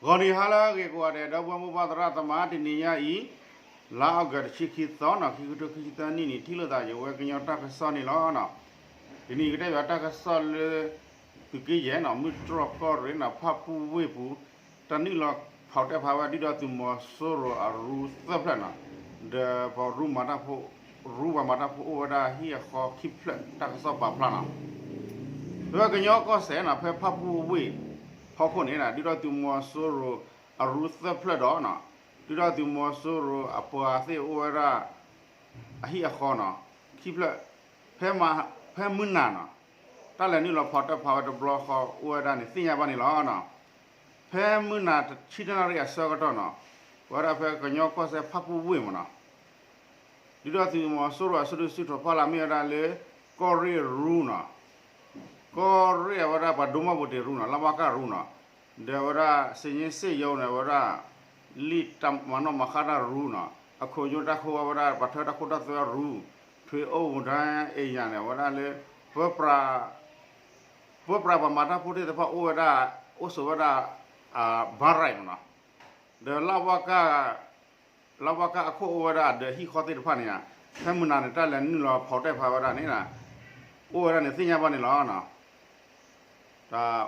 ဂီၤနံၤဟါလၢအဂ့ၤကိးဂၤဒဲး ဒီပုၢ်ဝဲၢ်မိၢ်ပၢ်သရၣ်သမါ တနံၤညါအံၤ လါအီကူးတဆံခံသီနီၤ ခံကထိခံဆံသၢနံၣ်န့ၣ် ထံၣ်လိာ်သးယဝဲကညီတၢ်ကစီၣ်န့ၣ်လီၤ. တနံၤကတဲဘၣ်တၢ်ကစီၣ်လၢ သုးက့ယဲၢ်နီၤ မုၢ်တြီၢ်ကီၢ်ရ့ၣ်နီၤ ဖၣ်ပူၣ်ဝ့ၢ်ပူၤ တၢ်နုာ်လီၤဖီၣ်တဲဖးဝဲဒုၣ်ဒါသုးမီၤစိရိၤအရူသၢဖျၢၣ်နီၤ ဒီးပှၤရူမၤတၢ်ဖိ ရူပှၤမၤတၢ်ဖိအိၣ်ဝဲဒၣ်ဟံၣ်အဃီခံဖျၢၣ် တၢ်ကစီၣ်ပာ်ဖျါနီၤ. ဖဲကညီကီၢ်စဲၣ်နီၤ ဖဲဖၣ်ပူၣ်ဝ့ၢ်ဖီခိၣ်န့ၣ် ဒုၣ်ဒါသုးမီၤစိရိၤအရူသၢဖျၢၣ်ဒီးနီၤ ဒုၣ်ဒါသုးမီၤစိရိၤအပှၤသ့ၣ်အိၣ်ဝဲဒၣ် အဟံၣ်အဃီနီၤ ခံဖျၢၣ် ဖဲမုၢ်နၤနီၤ တၢ်လဲၤနုာ်လီၤဖီၣ်တဲဖးဝဲတဘျီဃီအိၣ်ဝဲဒၣ်န့ၣ် သ့ၣ်ညါဘၣ်န့ၣ်လီၤ. ဖဲမုၢ်နၤဆံတၢနၣ်ရံၣ်အဆၢကတီၢ်နီၤ ပဝဲဒၣ်ဖဲကညီကီၢ်စဲၣ်ဖၣ်ပူၣ်ဝ့ၢ်မးနီၤ ဒုၣ်ဒါသုးမီၤစိရိၤအစုဒုၣ်စုထီၣ်ဖီလာ်မ့ၢ်ဝဲဒၣ်လၢ ကီၢ်ရ့ၣ်ရူနီၤ ကီၢ်ရ့ၣ်အဝဲဒၣ်ပှၤဒိၣ်မးပူၤတ့ၢ်ရူနီၤ လါဝါကၢ်ရူနီၤ ဒီးအဝဲဒၣ်စ့ၣ်ညါစ့ၣ်ယိန့ၣ် အဝဲဒၣ် လံာ်တၢ်မၤနီၣ်မၤဃါတၢ်ရူနီၤ အခိၣ်ညိတၢ်ခိၣ်ဝဲဒၣ် ပှၤထၢတၢ်ခိၣ်တၢ်သွဲရူ ထွ့အိၣ်ဝူၤဒၣ်အ့ၣ်ယၤန့ၣ် အဝဲဒၣ်လၢ ပၢပြးပှၤမၤတၢ်ဖိသ့ၣ်တဖၣ်အိၣ်ဝဲဒၣ် အိၣ်ဆိးဝဲဒၣ် ဘါရဲၣ်မးနီၤ ဒီး လဝက အခိၣ်အိၣ်ဝဲဒၣ်ဒီးဟံၣ်ဃီသ့ၣ်တဖၣ်န့ၣ် ဖဲမုၢ်နၤန့ၣ် တၢ်လဲၤနုာ်လီၤဖီၣ်တဲဖးဝဲဒၣ်န့ၣ် အိၣ်ဝဲဒၣ်န့ၣ်သ့ၣ်ညါဘၣ်န့ၣ်လီၤ. တၢ်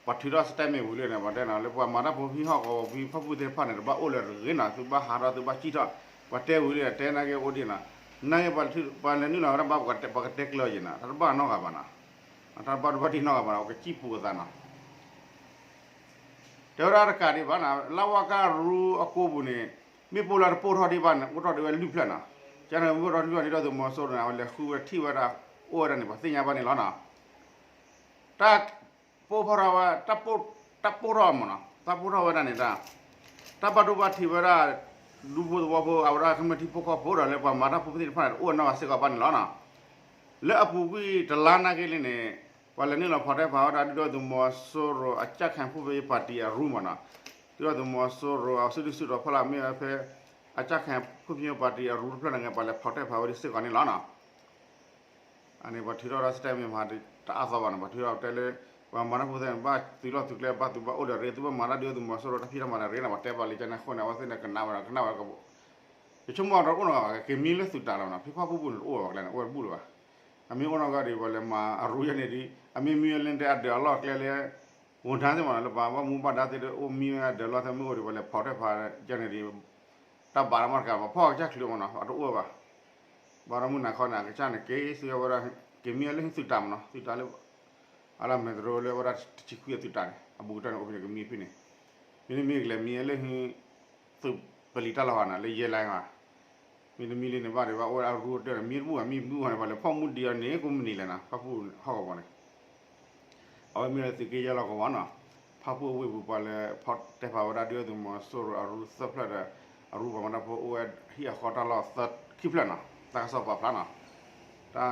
ပှၤထုးထီၣ် statement ဝံၤလံန့ၣ် ပှၤတဲနီၤ လၢပှၤမၤတၢ်ဖိဖဲဟီၣ်ကဝီၤဖဲဖၣ်ပူၣ်သ့ၣ်တဖၣ်န့ၣ် တဘၣ်အိၣ်လၢၤတဂ့ၤနီၤ သုဘၣ်ဟးထီၣ်သုဘၣ်စံၣ်ထီၣ် ပှၤတဲဝံၤလံ တဲနာ်က့အိၣ်ဒံးနီၤ နာ်က့ ပှၤလဲၤနုာ်လီၤဝဲဒၣ်ဘၣ် ပှၤကတဲကျၢၤယံၤနီၤ တၢ်တဘၣ်နီတဂၤဘၣ်နီၤ တၢ်တဘၣ်တဘၣ်ဒံးနီတဂၤဘၣ်နီၤ ပကစံၣ်ပူၤအသးနီၤ တဲဝဲဒၣ်တကးဒံးဘၣ်နီၤ လဝကရူအကိပူၤန့ၣ် မ့ၣ်ပိၢ်လၢတပိၢ်ထီၣ်ဒံးဘၣ်န့ၣ် အိၣ်ထီၣ်ဒံးဝဲလွံၢ်ဖျၢၣ်နီၤ ကန့ၣ်မ့ၣ်ပိၢ်ထီၣ်လွံၢ်ဖျၢၣ်န့ၣ် ဒုၣ်ဒါသုးမီၤစိရိၤန့ၣ် အဝဲလဲၤဃုဝဲထံၣ်ဝဲဒၣ် အိၣ်ဝဲဒၣ်န့ၣ် ပှၤသ့ၣ်ညါဘၣ်န့ၣ်လီၤနီၤ တၢ်ပိၢ်ဖီၣ်ထီၣ်ဝဲ တၢ်ပိၢ်ထီၣ်မးနီၤ တၢ်ပိၢ်ထီၣ်ဝဲဒၣ်န့ၣ် တၢ် တၢ်ဘၣ်ဒိဘၣ်ထံးဝဲဒၣ် ဒူဖိသဝီဖိ အဝဲဒၣ်ကမျၢၢ်ထံဖိကီၢ်ဖိဒီးလၢပှၤမၤတၢ်ဖိသ့ၣ်တဖၣ်န့ၣ် တအိၣ်နီတဂၤစ့ၢ်ကီးဘၣ်န့ၣ်လီၤနီၤ လၢအပူၤကွံာ်တလါနာ်က့လံန့ၣ် ပှၤလဲၤနုာ�လီၤဖီၣ်တဲဖးဝဲဒၣ် ဒုၣ်ဒါသုးမီၤစိရိၤအကၠၣ်ခဲၣ်ဖူၣ်ဖံယိၣ်ပၣ်တံၣ်အရူမးနီၤ ဒုၣ်ဒါသုးမီၤစိရိၤအစုဒုၣ်စုတီၤဖီလာ်မ့ၢ်ဝဲဖဲ အကၠၣ်ခဲၣ်ဖူၣ်ဖံယိၣ်ပၣ်တံၣ်အရူတဖျၢၣ်န့ၣ် ပှၤလဲၤဖီၣ်တဲဖးဝဲဒၣ်စ့ၢ်ကီးန့ၣ်လီၤနီၤ အန့ၣ် ပှၤထုးထီၣ်ဒီး statement မးတအါသီဘၣ်နီၤ ပှၤထုးထီၣ်တဲလၢ ပှၤမၤတၢ်ဖိသ့ၣ်တဖၣ်န့ၣ် ဘၣ်သုးလီၢ်သုးကျဲ ဘၣ်သုးဘၣ်အိၣ်ဒီးရ့ သုးဘၣ်မၤတၢ်ဒုၣ်ဒါသုးမီၤစိရိၤတၢ်ဖံးတၢ်မၤဒီးရ့နီၤ ပှၤတဲဘၣ်လံကန့ၣ်အဃိန့ၣ် အဝဲသ့ၣ်န့ၣ်ကနၣ်ဝဲဒီး ကနၣ်ဝဲ ယဆိကမိၣ်ဒီးအိၣ်နီတဂၤဘၣ် က့ၤမံလၢသုးတၢ်လီၤနီၤ ဖံဖၣ်ပူၣ်ပူၣ်န့ၣ်တအိၣ်ဘၣ်ကျဲန့ၣ် အိၣ်ဝဲတဘူၣ်လၢၤဘၣ် အမ့ၢ်အိၣ်နီတဂၤဒီး ပှၤလဲၤမၤအရူယဲန့ၣ်ဒီး အမ့ၢ်မံဝဲလၢတဲအဒၢးအလီၢ်ကျဲလၢ ဝန်ထမ်းသ့ၣ်မးနီၤ လၢပှၤဘၣ်မူဘၣ်ဒါသ့ၣ်ဒီး အိၣ်မံဝဲအဒၢးလီၢ်သ့ၣ်မ့ၢ်အိၣ်ဒီး ပှၤလဲၤဖီၣ်တဲဖးယဲန့ၣ်ဒီး တၢ်ဘၣ်လီၤမးတကး ပှၤဖီၣ်ကစၢ်ချုးမးနီၤ အတအိၣ်ဘၣ် ဘၣ်ဒီးမုၢ်နၤခီန့ၣ် အကစၢ်န့ၣ် က့ၤသုးဝဲဒၣ် က့ၤမံဝဲလၢသုးတၢ်မးနီၤ သုးတၢ်လၢ အလၢမဲာ်တရိလၢဝဲဒၣ်တဆံခွံအသုးတၢ်န့ၣ် အဘူးကတၢၢ်န့ၣ် အိၣ်ဖဲန့ၣ် ကမံဖဲန့ၣ် မ့တမ့ၢ်ကလဲၤမံဝဲလၢ သုးပလံၤတၢ်လီၢ်ဟီနီၤ လၢယဲၢ်လါဟီ မ့တမ့ၢ်လၢန့ၣ်ဘၣ်ဒီး ဘၣ်အိၣ်ဝဲဒၣ်ရူတၢၢ်န့ၣ် မံတဘူၣ်ဘၣ် မံတဘူၣ်ဘၣ်န့ၣ် ပှၤလဲၤဖီၣ်မူဒံးအီၤန့ၣ် ကိးမုၢ်နံၤလဲၣ်နီၤ ဖၣ်ပူၣ်ဟီၣ်ကဝီၤန့ၣ် အဝဲမ့ၢ်လၢသုးက့ယဲၢ်လီၢ်ကဝီၤနီၤ ဖၣ်ပူၣ်အဝ့ၢ်ပူၤ ပှၤလဲၤဖီၣ်တဲဖးဝဲဒၣ် ဒုၣ်ဒါသုးမီၤစိရိၤအရူသၢဖျၢၣ်ဒီး အရူပှၤမၤတၢ်ဖိအိၣ်ဝဲဟံၣ်အဃီတၢ်လီၢ်ခံဖျၢၣ်နီၤ တၢ်ကစီၣ်ပာ်ဖျါနီၤ တၢ်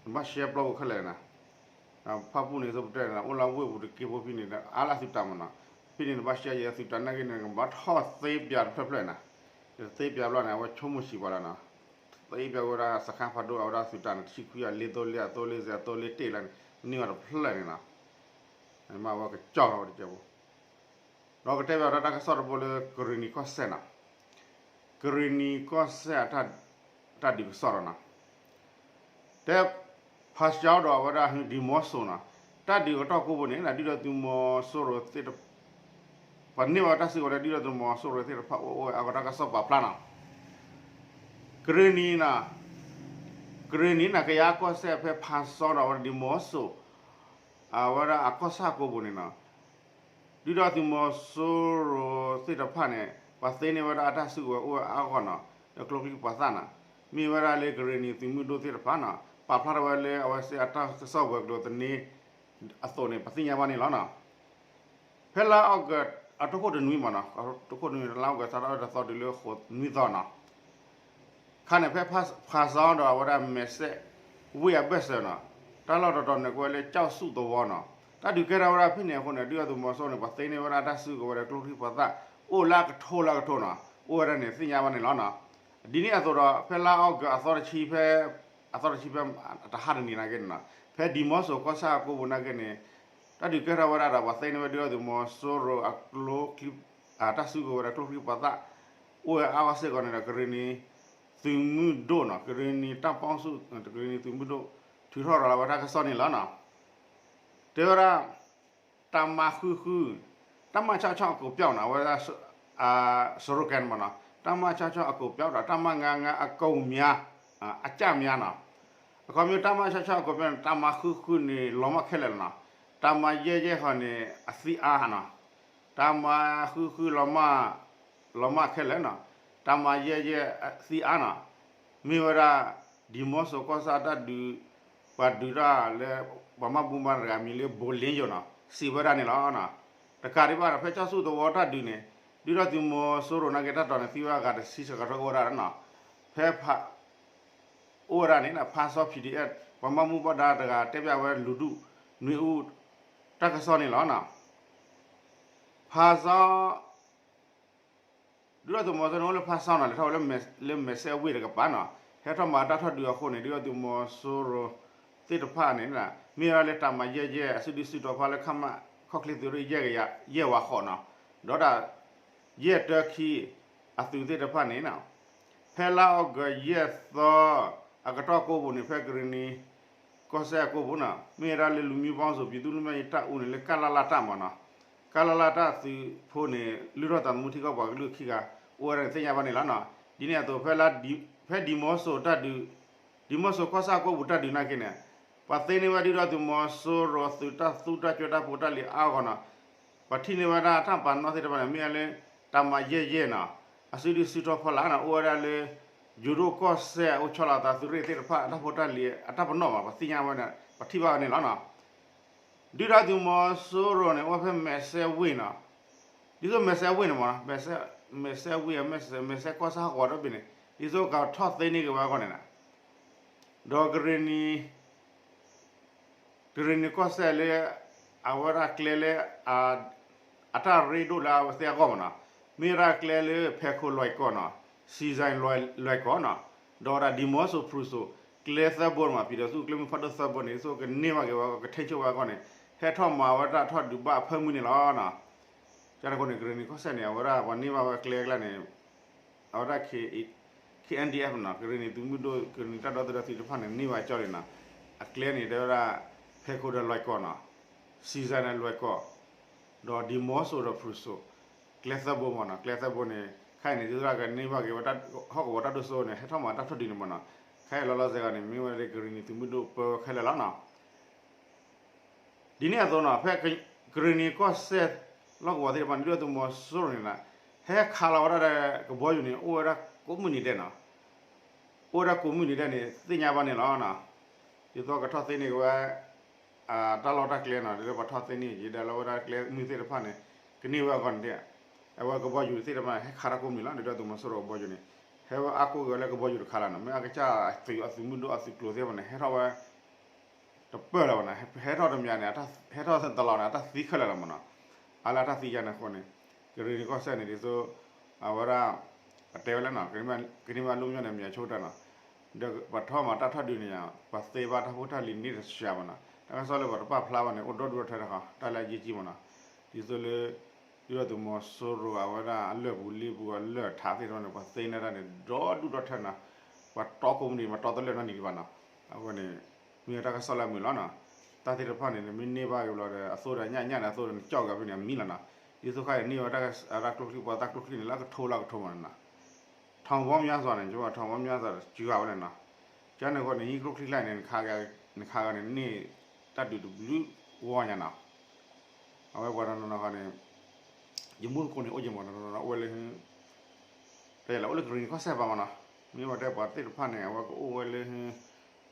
နဘၣ်ရှဲပျီပူၤခဲလၢာ်နီၤ ဖၣ်ပူၣ်န့ၣ် သိးပတဲန့ၣ် အိၣ်လၢဝ့ၢ်ပူၤတက့ၢ်ဖိဖဲန့ၣ် အါလၢအသုးတၢ်မးနီၤ ဖဲန့ၣ်နဘၣ်ရှဲယဲသုးတၢ်နာ်က့န့ၣ် ကဘၣ်ထီၣ်သ့ပၠးတဖျၢၣ်ဖျၢၣ်နီၤ တသ့ပၠးဘျီန့ၣ် အဝဲဆိကမိၣ်ဆံးပှၤလီၤနီၤ သ့ပၠးဝဲဒၣ်စခါဖးဒိၣ်အဝဲဒၣ်သုးတၢ်န့ၣ် တဆံခွံအလ့သိလ့အသိလ့စဲအသိလ့တ့ၢ်လၢန့ၣ် န့ၢ်ဝဲတဖျၢၣ်န့ၣ်နီၤ မ့ၢ်အဝဲကစီၣ်ထီၣ်ဝဲတကဲးဖိ ဒီးကတဲဘၣ်ဒီးတၢ်ကစီၣ်တဘိလၢကရ့ၣ်နံၤကီၢ်စဲၣ်နီၤ ကရ့ၣ်နံၤကီၢ်စဲၣ်အတၢ်ဒုးကစီၣ်ဒီးနီၤ တဲ ဖးစၢ်ဒီးအဝဲဒၣ်ဒံမီစိနီၤ တၢ်ဒုးကတီၢ်ကိးပူၤန့ၣ် ဒုၣ်ဒါသုးမီၤစိရိၤသ့ၣ်တဖၣ် ပှၤန့ၢ်ဝဲတၢ်စုကဝဲၤလၢဒုၣ်ဒါသုးမီၤစိရိၤသ့ၣ်တဖၣ်အိၣ်ဝဲအဂီၢ်တၢ်ကစီၣ်ပာ်ဖျါနီၤ ကရ့ၣ်နံၤနီၤ ကရ့ၣ်နံၤနီၤ ကယါကီၢ်စဲၣ်ဖဲဖးစၢ်ဒီးအဝဲဒၣ်ဒံမီစိ အဝဲဒၣ်အကီၢ်ဆၣ်ကိးပူၤန့ၣ်နီၤ ဒုၣ်ဒါသုးမီၤစိရိၤသ့ၣ်တဖၣ်န့ၣ် ပှၤသ့န့ၢ်ဝဲဒၣ်အတၢ်စုကဝဲၤအိၣ်ဝဲအါဂီၢ်နီၤ လၢကျိချံပှၤသၣ်နီၤ မ့ၢ်ဝဲဒၣ်လၢကရ့ၣ်နံၤသုးမုၢ်ဒိၣ်သ့ၣ်တဖၣ်နီၤ ပာ်ဖျါထီၣ်ဝဲလၢအဝဲသ့ၣ်အတၢ်ကစီၣ်ဝဲၤကျိၤသန့အသိးန့ၣ် ပသ့ၣ်ညါဘၣ်န့ၣ်လီၤနီၤ. ဖဲလါအီကူး အတီၢ်ခိၣ်တနွံမးနီၤ အတီၢ်ခိၣ်တနွံ လါအီကူး စးထီၣ်ဝဲတသီတုၤလၢဃိးနွံသီနီၤ ခါန့ၣ် ဖဲဖးစၢ်ဒီးအဝဲဒၣ်မဲာ်စဲး ဝ့ၢ်အဘၢၣ်စၢၤနီၤ တၢ်လီၢ်တတီၤန့ၣ် ကိးဝဲလၢကၠီၣ်ဆူၣ်သဝီနီၤ တၢ်ဒုးကဲထီၣ်ဝဲဒၣ်ဖဲန့ၣ်အဃိန့ၣ် ဒုၣ်ဒါသုးမီၤစိရိၤန့ၣ် ပှၤသ့န့ၢ်ဝဲဒၣ်တၢ်စုကဝဲၤဒီးကျိချံပှၤသၣ် အိၣ်လၢအကထိလၢအကထိနီၤ အိၣ်ဝဲဒၣ်န့ၣ် သ့ၣ်ညါဘၣ်န့ၣ်လီၤနီၤ. ဒ်န့ၣ်အသိးဒီး ဖဲလါအီကူးအသီတဆံဖဲ အသီတဆံဖဲ တဟါတနံၤနာ်က့န့ၣ်နီၤ ဖဲဒံမီစိၤကီၢ်ဆၣ်အကိးပူၤနာ်က့န့ၣ် တၢ်ဒုးကဲထီၣ်ဝဲဒၣ်ဒီး ပှၤသ့န့ၢ်ဝဲဒုၣ်ဒါသုးမီၤစိရိၤအကျိချံ, တၢ်စုကဝဲၤဒီးကျိချံပှၤသၣ် အိၣ်ဝဲအါအါစ့ၢ်ကီးန့ၣ်ဒီး ကရ့ၣ်နံၤသုးမုၢ်ဒိၣ်နီၤ, ကရ့ၣ်နံၤတၢ်ပီၣ်ဆူၣ် ကရ့ၣ်နံၤသုးမုၢ်ဒိၣ် ထုးထီၣ်ရၤလီၤဝဲတၢ်ကစီၣ်န့ၣ်လီၤနီၤ. တဲဝဲဒၣ် တၢ်မၤဃုဃု, တၢ်မၤဆီၣ်ဆီၣ်အကိးပျီၣ်နီၤ, အဝဲဒၣ် စရိကဲမ့ၢ်နီၤ, တၢ်မၤဆီၣ်ဆီၣ်အကိးပျီၣ်ဒီး တၢ်မၤငါငါအကိးမၠါ, အကၢ်မၠါနီၤ. အခီပညီ တၢ်မၤဆီၣ်ဆီၣ်အကိးပျီၣ်န့ၣ် တၢ်မၤဃုဃုန့ၣ် လီၤမၢ်ခဲလၢာ်လီၤနီၤ. တၢ်မၤယဲၢ်ယဲၢ်ဃီန့ၣ် အသံအါနီၤ. တၢ်မၤဃုဃု လီၤမၢ်ခဲလၢာ်နီၤ. တၢ်မၤယဲၢ်ယဲၢ်အသံအါနီၤ. မ့ၢ်ဝဲဒၣ် ဒံၣ်မီစိၤကီၢ်ဆၣ်တၢ်ဒုး, ပှၤဒုးတၢ်လၢ ပှၤမၤဘူၣ်မၤတဂၤအမံၤလၢ ဘိလ့ယိၤနီၤ, စံးဝဲဒၣ်န့ၣ်လီၤ. တကးဒံးဘၣ်ဒီး ဖဲကၠီၣ်ဆူၣ်သဝီတၢ်ဒုးန့ၣ် ဒုၣ်ဒါသုးမီၤစိရိၤနာ်က့ တၢ်တီၤန့ၣ် သံဝဲအဂၤတဆံစကထၢၣ်အိၣ်ဝဲဒၣ်နီၤ. ဖဲ အိၣ်ဝဲဒၣ်န့ၣ် ဖါစီ P D F ပှၤမၤဘူၣ်ဘၣ်ဒါတဂၤ တဲပၠးဝဲလူၤဒူၣ်နွံအူ တၢ်ကစီၣ်န့ၣ်လီၤ. ဖါစီ ဒုၣ်ဒါသုးမီၤစိရိၤန့ၣ် အိၣ်လၢဖါစီနီၤ, လဲၤထီၣ်ဝဲလၢမဲာ်စဲဝ့ၢ်တကပၤနီၤ. ဟဲထီၣ်မၤတၢ်ထီၣ်ဒုးအဃိန့ၣ် ဒုၣ်ဒါသုးမီၤစိရိၤသ့ၣ်တဖၣ်န့ၣ် မ့ၢ်ဝဲဒၣ်လၢတၢ်မၤယဲၢ်ယဲၢ် အစုဒုၣ်စုတီၤဖါလၢ ခမရ ခီၣ်ချ့သုးရ့ၣ် ယဲၢ်ကယၤ ယဲၢ်ဝးဃိးနီၤ, ဒီးတၢ် ယဲၢ်တၢခံ အသုးသ့ၣ်တဖၣ်န့ၣ် ဖဲလါအီကူးယဲၢ်သီ အကတီၢ်ကိးပူၤန့ၣ် ဖဲကရ့ၣ်နံၤကီၢ်စဲၣ်အကိးပူၤနီၤ, မ့ၢ်ဝဲဒၣ်လၢ လူမျိုးပေါင်းစုံ ပြည်သူ့လွတ်မြောက်ရေးတပ်ဦးန့ၣ် လၢကလလတၢ်မ့ၢ်နီၤ, ကလလတၢ်သုးဖိန့ၣ် လုၢ်ထီၣ်သးသမူထံကီၢ်ပှၤကလုာ်ခံဂၤ အိၣ်ဝဲဒၣ်န့ၣ် သ့ၣ်ညါဘၣ်န့ၣ်လီၤနီၤ. ဒ်န့ၣ်အသိး ဖဲ ဖဲဒံၣ်မီစိၤတၢ်ဒုး, ဒံၣ်မီစိၤကီၢ်ဆၣ်အကိးပူၤတၢ်ဒုးနာ်က့န့ၣ် ပှၤသ့န့ၢ်ဝဲဒုၣ်ဒါသုးမီၤစိရိၤအသုးတၢ်သူတၢ်ကၠိတၢ်ဖိတၢ်လံၤအါအါဂီၢ်နီၤ. ပှၤထံၣ်န့ၢ်ဝဲဒၣ်တၢ်ပာ်နီၣ်သ့ၣ်တဖၣ်န့ၣ် မ့ၢ်ဝဲလၢ တၢ်မၤယဲၢ်ယဲၢ်နီၤ, အစုဒုၣ်စုတီၤဖီလာ်နီၤ, အိၣ်ဝဲဒၣ်လၢ ယိၤဒိၣ်ကီၢ်စဲၣ် အိၣ်ဆီလီၤအသးသုးရ့ၣ်သ့ၣ်တဖၣ် အတၢ်ဖိတၢ်လံၤအတၢ်ပနီၣ်မး ပှၤသ့ၣ်ညါဝဲန့ၣ် ပှၤထံၣ်ဘၣ်ဝဲန့ၣ်လီၤနီၤ. ဒုၣ်ဒါသုးမီၤစိရိၤန့ၣ် အိၣ်ဝဲဖဲမဲာ်စဲဝ့ၢ်နီၤ, ဒ်သိးမဲာ်စဲဝ့ၢ်န့ၣ်မ့ၢ်နီၤ, မဲာ်စဲဝ့ၢ် မဲာ်စဲကီၢ်ဆၣ်ဟီၣ်ကဝီၤဒီဘ့ၣ်န့ၣ် ဒ်သိးကထီၣ်သ့န့ၢ်က့ၤဝဲအဂီၢ်န့ၣ်နီၤ, ဒီးကရ့ၣ်နံၤ ကရ့ၣ်နံၤကီၢ်စဲၣ်လၢ အဝဲဒၣ်ကျဲလၢ အတၢ်ရ့ဒိၣ်လၢအဝဲသ့ၣ်အဂီၢ်မ့ၢ်နီၤ, မ့ၢ်ဝဲဒၣ်ကျဲလၢ ဖဲခိၣ်လွဲၢ်ကီၢ်နီၤ, စံၣ်စဲၣ်လွဲၢ်ကီၢ်နီၤ, ဒီးဝဲဒၣ်ဒံၣ်မီစိၤဖရူစိၤ ကျဲသၢဘိန့ၣ်မး ပံၤဒီးသူၣ်ကျဲမုၢ်ဖးဒိၣ်သၢဘိန့ၣ် ဒ်သိးကန့ၢ်ဘၣ်က့ၤဝဲ ကထိန်းချုပ်ဝဲအဂီၢ်န့ၣ် ဟဲထီၣ်မၤဝဲတၢ်ထီၣ်ဒုးဘၣ်အဖၢမုၢ်န့ၣ်လီၤနီၤ. ကန့ၣ်အဃိန့ၣ် ကရ့ၣ်နံၤကီၢ်စဲၣ်န့ၣ် အဝဲဒၣ်ပှၤန့ၢ်ဘၣ်ဝဲကျဲအကျါန့ၣ် အဝဲဒၣ် K N D F နီၤ, ကရ့ၣ်နံၤသုးမုၢ်ဒိၣ် ကရ့ၣ်နံၤတၢ်ဒီသဒၢသုးတဖၣ်န့ၣ် န့ၢ်ဘၣ်ကၠီလံနီၤ, အကျဲန့ၣ် တဲဝဲဒၣ် ဖဲခိၣ်ဒီးလွဲၢ်ကီၢ်နီၤ, စံၣ်စဲၣ်န့ၣ်လွဲၢ်ကီၢ် ဒီးဒံၣ်မီစိၤဒီးဖရူစိၤ ကျဲသၢဘိမ့ၢ်နီၤ, ကျဲသၢဘိန့ၣ် ခဲအံၤန့ၣ် ဒ်သိးကန့ၢ်ဘၣ်က့ၤဝဲ ဟီၣ်ကဝီၤတၢ်ဒိၣ်စိန့ၣ် ဟဲထီၣ်မၤတၢ်ထီၣ်ဒုးန့ၣ်မ့ၢ်နီၤ, ခဲအံၤလီၤလီၤဆဲးဂီၤန့ၣ် မ့ၢ်ဝဲလၢကရ့ၣ်နံၤသုးမုၢ်ဒိၣ်ပၢဝဲခဲလၢာ်လီၤနီၤ. ဒ်န့ၣ်အသိးနီၤ ဖဲကရ့ၣ်နံၤကီၢ်စဲၣ် လီၢ်ကဝီၤသ့ၣ်တဖၣ်န့ၣ် ဒုၣ်ဒါသုးမီၤစိရိၤန့ၣ်နီၤ ဟဲခးလီၤဝဲဒၣ်ဒီးကဘီယူၤန့ၣ် အိၣ်ဝဲဒၣ်ကိးမုၢ်နံၤဒဲးနီၤ, အိၣ်ဝဲဒၣ်ကိးမုၢ်နံၤဒဲးန့ၣ် သ့ၣ်ညါဘၣ်န့ၣ်လီၤ. ဒ်သိးကထီၣ်သ့န့ၢ်က့ၤဝဲ တၢ်လီၢ်တၢ်ကျဲနီၤ ဒ်သိးပှၤထီၣ်သ့န့ၢ်က့ၤဒီးလၢဝဲဒၣ်ကျဲမုၢ်သ့ၣ်တဖၣ်န့ၣ် ကန့ၢ်ဝဲအဂီၢ်န့ၣ်ဒီး အဝဲကဘီယူၤသ့ၣ်တဖၣ်န့ၣ် ဟဲခးတၢ်ကိးမုၢ်နံၤလီၤ. ဒ်သိးသုးမီၤစိရိၤကဘီယူၤန့ၣ် ဟဲဝဲအါကိးက့ၤဝဲလၢကဘီယူၤတခါလီၤနီၤ, မ့ၢ်အကစၢ်အသုးအသုးမုၢ်ဒိၣ်အသုးကျိၤသ့ၣ်တဖၣ်န့ၣ် ဟဲထီၣ်ဝဲ တပၢၢ်လၢၤဘၣ်နီၤ, ဟဲထီၣ်တမံၤန့ၣ် ဟဲထီၣ်တလီၤန့ၣ် အတၢ်သံခဲလၢာ်လီၤမ့ၢ်နီၤ, အါလၢအတၢ်သံယါန့ၣ်အဃိန့ၣ် ကရ့ၣ်နံၤကီၢ်စဲၣ်န့ၣ် ဒ်သိး အဝဲဒၣ် အတဲဝဲလၢနီၤ ကန့ၢ်ဘၣ်လွတ်မြောက်နယ်မြေအချို့နီၤ, ဒီးပှၤထီၣ်မၤတၢ်ထီၣ်ဒုးန့ၣ် ပှၤသ့ဘၣ်တၢ်ဖိတၢ်လံၤန့ၣ်တစှၤဘၣ်နီၤ, တၢ်ကစီၣ်လၢပှၤတပာ်ဖျါဘၣ်န့ၣ် အိၣ်ဒီဒူၣ်ဒီထၢတခီ တၢ်လၢအယံာ်ကံမ့ၢ်နီၤ, ဒ်သိးလၢ ဒုၣ်ဒါသုးမီၤစိရိၤအဝဲဒၣ်အလၢၢ်ပူၤလ့ပူၤအလၢၢ်ထးသ့ၣ်တဖၣ်န့ၣ် ပှၤသ့န့ၢ်တၢ်န့ၣ် ဒီဒူၣ်ဒီထၢနီၤ, ပှၤတီကိးမုၢ်နံၤ ပှၤတီတလၢာ်နီတမံၤဘၣ်နီၤ, အဃိန့ၣ် မ့ၢ်တၢ်ကစီၣ်လၢအမုာ်လီၤနီၤ, တၢ်သ့ၣ်တဖၣ်န့ၣ် နမ့ၢ်န့ၢ်ဘၣ်က့ၤဘျီဒီး အသိဒီးညၣ်ညၣ်န့ၣ် အသိဒီးနကၠီၣ်က့ၤဖဲန့ၣ် အမံလီၤနီၤ, ဒ်သိးခါအံၤန့ၢ်ဝဲတၢ်ကျိချံ ပှၤတၢ်ကျိချံန့ၣ် လၢကထိလၢကထိမ့ၢ်နီၤ, ထောင်ပေါင်းများစွာန့ၣ် ထောင်ပေါင်းများစွာ စှၤဝဲန့ၣ်နီၤ, ကန့ၣ်အဃိန့ၣ် ဟံၣ်ကျိချံကျါန့ၣ် နခးဂၤန့ၣ် န့ၢ်တၢ်ဒုးတဘျုးဂီၢ်ညါနီၤ, အဝဲပှၤတနီၤနီၤဃီန့ၣ် ယမူတကိးန့ၣ် အိၣ်ယမီၤတနီၤနီၤ အိၣ်ဝဲလၢ တယလၢအိၣ်လၢကရ့ၣ်နံၤကီၢ်စဲၣ်ပၤမ့ၢ်နီၤ, မ့ၢ်ဝဲတဲပှၤသ့ၣ်တဖၣ်န့ၣ် အဝဲကအိၣ်ဝဲလၢ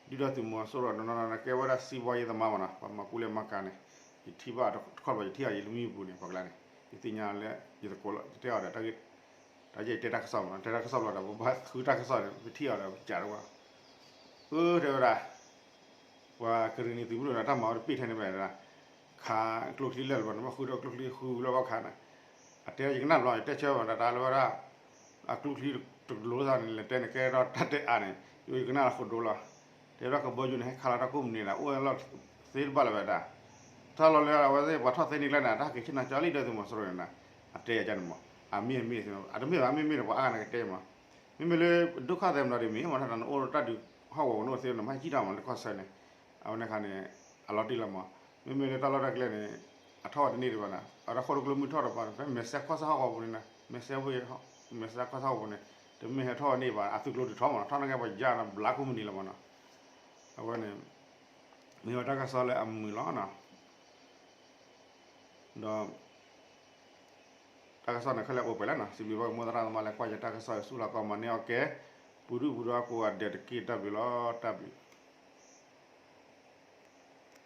ဒုၣ်ဒါသုးမီၤစိရိၤတနီၤနီၤ ကဲဝဲဒၣ် စီးပွားရေးသမားမ့ၢ်နီၤ, ပှၤမၤကူလဲၤမၤကၤန့ၣ် ယထံၣ်ဘၣ်တခီဘၣ် ယထံၣ်အီၤ ယလၢမံပူၤန့ၣ် ပှၤကျါန့ၣ် ယသ့ၣ်ညါလၢ ယသကိးလီၤ ယတဲအီၤဒီး တၢ်ယတဲတၢ်ကစီၣ်မ့ၢ်နီၤ, တဲတၢ်ကစီၣ်ဘျီဒီး ပဘၣ်ဃုတၢ်ကစီၣ်န့ၣ် ပထံၣ်အီၤဒီး ပစံးတဝဲ အၢ တဲဝဲဒၣ် ပှၤကရ့ၣ်နံၤသုးမုၢ်ဒိၣ်န့ၣ် တၢ်မၤဝဲတပ့ၢ်ထဲန့ၣ်ဘၣ်ဒၣ်, ခးကျိချံလၢာ်လၢၤဘၣ်န့ၣ် ဘၣ်ဃုဒီးကျိချံဃုလီၤဘၣ်ခးန့ၣ်, အတဲယကနၣ်ဘျီ ယတဲဆၢဘၣ်ဒၣ်တၢ်လၢဝဲဒၣ် အကျိချံတကလိသးန့ၣ် လဲၤတဲန့ၣ် ကဲထီၣ်တၢ်တဲအါန့ၣ် ယကနၣ်လီၤဃိဒိလီၤ, တဲဝဲဒၣ်ကဘီယူၤန့ၣ် ဟဲခးလီၤတၢ်ကိးမုၢ်နံၤဒဲး အိၣ်ဝဲလီၤသ့တဘၣ်လၢၤဘၣ်ဒၣ်, တၢ်လီၢ်လၢအဝဲသ့ၣ်ပှၤထီၣ်သ့န့ၢ်ကျဲန့ၣ် တၢ်ဟဲက့ၤဆ့ၣ်နီၤကၠီလံဒီးသုးမီၤစိရိၤန့ၣ်, အတဲယၤန့ၣ်မး, အမ့ၢ်အမ့ၢ်သ့ၣ်မး အတမ့ၢ်ဘၣ် မ့မ့ၢ်ဒီးပှၤအါဂၤန့ၣ်ကတဲမး, မ့မ့ၢ်လၢ ဒုက္ခသည် မနီၤဒ်မ့ၢ်မး တၢ်တၢ်နအိၣ်တၢ်ဒုးဟီၣ်ကဝီၤပူၤန့ၣ်အိၣ်သ့န့ၣ် မ့ၢ်ဟဲကံၣ်တၢ်မးလၢကီၢ်ဆၢန့ၣ်, အဝဲန့ၣ်ခါန့ၣ် အလီၤတံၢ်လီၤမး, မ့မ့ၢ်လၢတၢ်လီၢ်တၢ်ကျဲန့ၣ် အထီၣ်ဝဲတန့ၢ်ဒံးဘၣ်နီၤ, အတၢ်ဃိၣ်တကျိမုၢ်ထီၣ်တပၤ ဖဲမဲာ်ဆှဲကီၢ်ဆၣ်ဟီၣ်ကဝီၤပူၤန့ၣ်နီၤ, မဲာ်ဆှဲဝ့ၢ် မဲာ်ဆှဲကီၢ်ဆၣ်ဟီၣ်ကဝီၤပူၤန့ၣ် တမ့ၢ်ဟဲထီၣ်ဝဲန့ၢ်ဘၣ် အသုးကျိၤဒုးထီၣ်မးနီၤ, ထီၣ်နာ်က့ပှၤယါနီၤ ဘျါကိးမုၢ်နံၤလီၤမးနီၤ, အဝဲန့ၣ် မ့ၢ်ဝဲတၢ်ကစီၣ်လၢအမုာ်လီၤနီၤ, ဒီး တၢ်ကစီၣ်န့ၣ်ခဲလၢာ်အိၣ်ပှဲၤလံနီၤ, စံးဘျုးဘၣ်က့ၤမိၢ်သရၣ်သမါလၢကွၢ်ယတၢ်ကစီၣ် ဆူလီၤကီမၤန့ၢ်အီၣ်ကဲ ပူၤဒုၣ်ပူၤဒါကိးဂၤဒဲးတက့ၢ် တၢ်ဘျုးလီၤ တၢ်ဘျုး